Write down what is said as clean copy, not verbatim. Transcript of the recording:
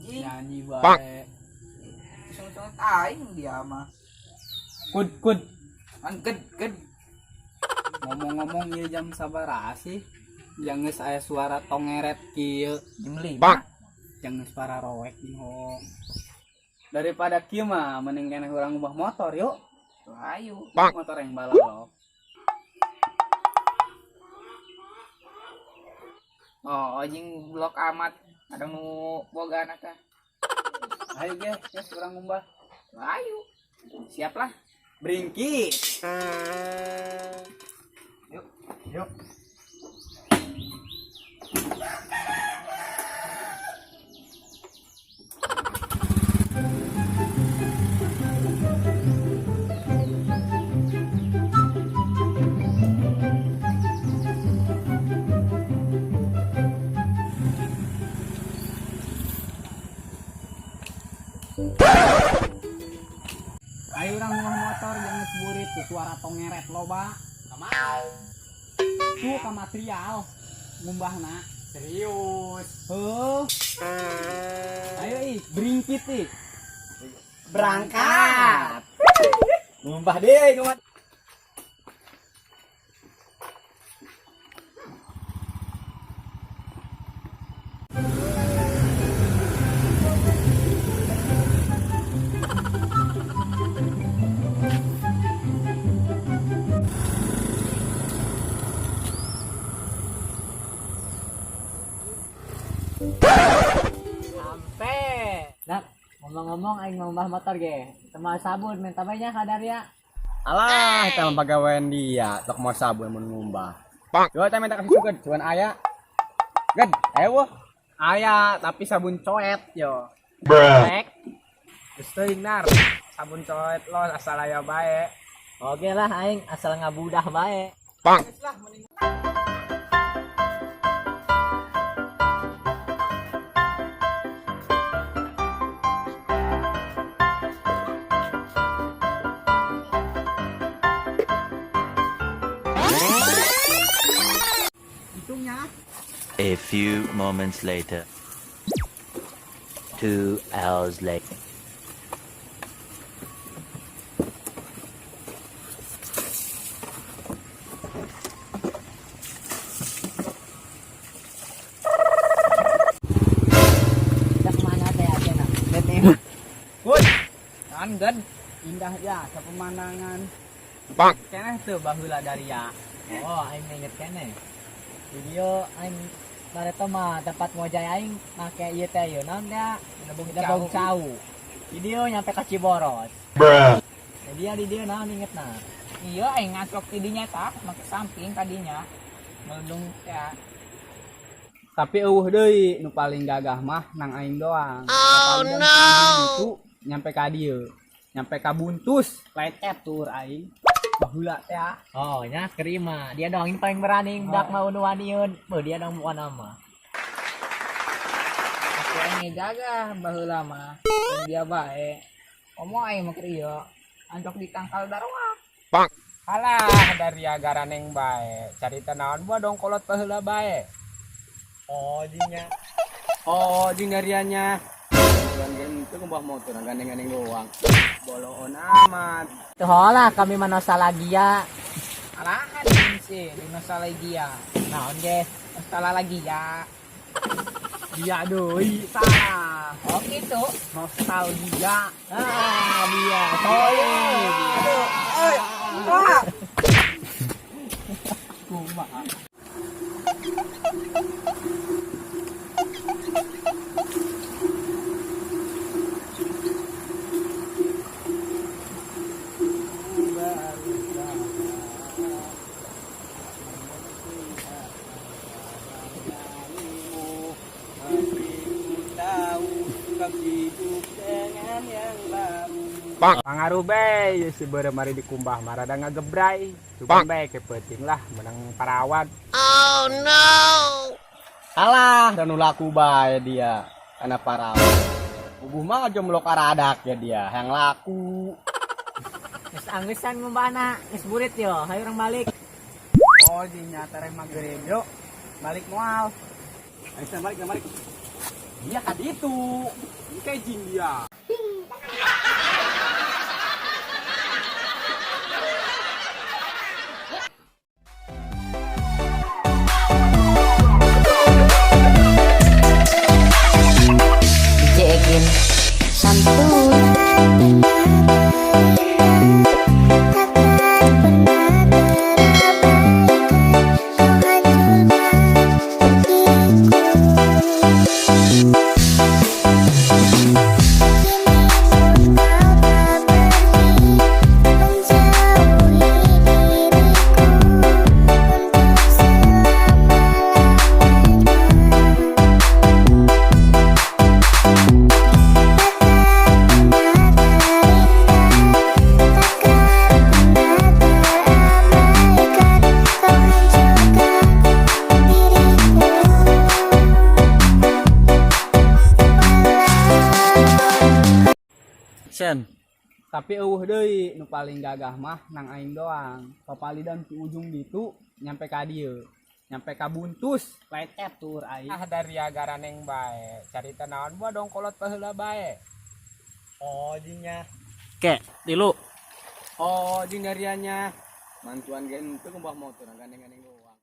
Anjing. Nyanyi bae. Sung-sung aing dia mah. Kud kud. An ged ged. Ngomong-ngomong ieu jam sabaraha sih? Yang geus aya suara tongeret kieu. Jam 5. Yang geus pararoek ho. Daripada kieu mah mending keneh urang ubah motor yuk. Ayo. Motor yang balap. Oh, anjing blok amat. Ada nu boga anak teh. Ayo ge, geus urang ngumbah. Ayo. Siap lah. Bringkit. Yuk. Yuk. Ayo urang ngumbah motor jangan seburit tuh suara tongeret loba. Tuh ka material ngumbahna. Serius. Heuh. Ayo ih, bringkit ih. Berangkat. Ngumbah deh kumat. Sampai. Nah, ngomong-ngomong aing mau mbah motor ge. Temal sabun minta banyak kadaria. Alah, kita mah pagawean dia, tok mau sabun mun ngumbah. Coba kita minta kasih sugan, cuman aya. Ged, ayo wah. Aya, tapi sabun coet yo. Rek. Geus teuing nar. Sabun coet lo asal aya bae. Oke lah aing asal ngabudah bae. Hitungnya. A few moments later. 2 hours later. Kita kemana teh aja nak? Woi, An ged. indah ya pemandangan. Keneh teu baheula daria. Oh, aing inget keneh. Video aing bareto mah tempat ngojay aing make ieu teh ieu naon teh? Lebong cau. Video nyampe ka Ciboros. Jadi dia di dieu naon ingetna? Iya aing ngaslok tidinya tah make samping tadinya. Melendung ya. Tapi eueuh deui nu paling gagah mah nang aing doang. Oh no. Itu nyampe ka dieu. Nyampe ka Buntus, lecet tur aing. Baheula teh. Ah. Oh, nya kerima. Dia dong ini paling berani dak mau nu waniun. Beuh dia dong bukan nama. Aku aing gagah baheula mah. Dan dia bae. Omo aing mah keur ieu. Anjok di tangkal darwak. Alah, dari agaraneng bae. Carita naon buah dong kolot baheula bae. Oh, jingnya. Oh, jeung darianya. Gandeng itu ngumbah motor, gandeng-gandeng doang. Boloon amat. Tuh lah kami mah nostalgia. Alahan ini sih di nostalgia. Naon ge? Nostalgia. Dia deui salah. Oh gitu. Nostalgia. Ah, dia. Oh iya. Kumaha. Pangaruh bae ieu si beureum mari dikumbah marada ngagebray. Cuman bae ke peuting lah menang parawan. Alah, dan laku bae dia karena parawan. Ubuh mah jomblo karadak ya dia, yang laku. Geus anggesan ngumbahna, geus burit yo. Hayu urang balik. Oh, jinya tereh magrib yo. Balik moal. Ayo balik, balik. Iya kan itu. Ini kayak jin dia. DJ Ekin santuy. Action. Tapi euweuh deui nu paling gagah mah nang aing doang. Papalidan ti ujung ditu nyampe ka dieu. Nyampe ka Buntus, lecet tur aing. Ah dari agaraneng bae. Carita naon buah dong kolot baheula bae. Oh, jingnya. Ke, tilu. Oh, jeung darianya. Mantuan ge henteu ngumbah motor gandeng-gandeng doang.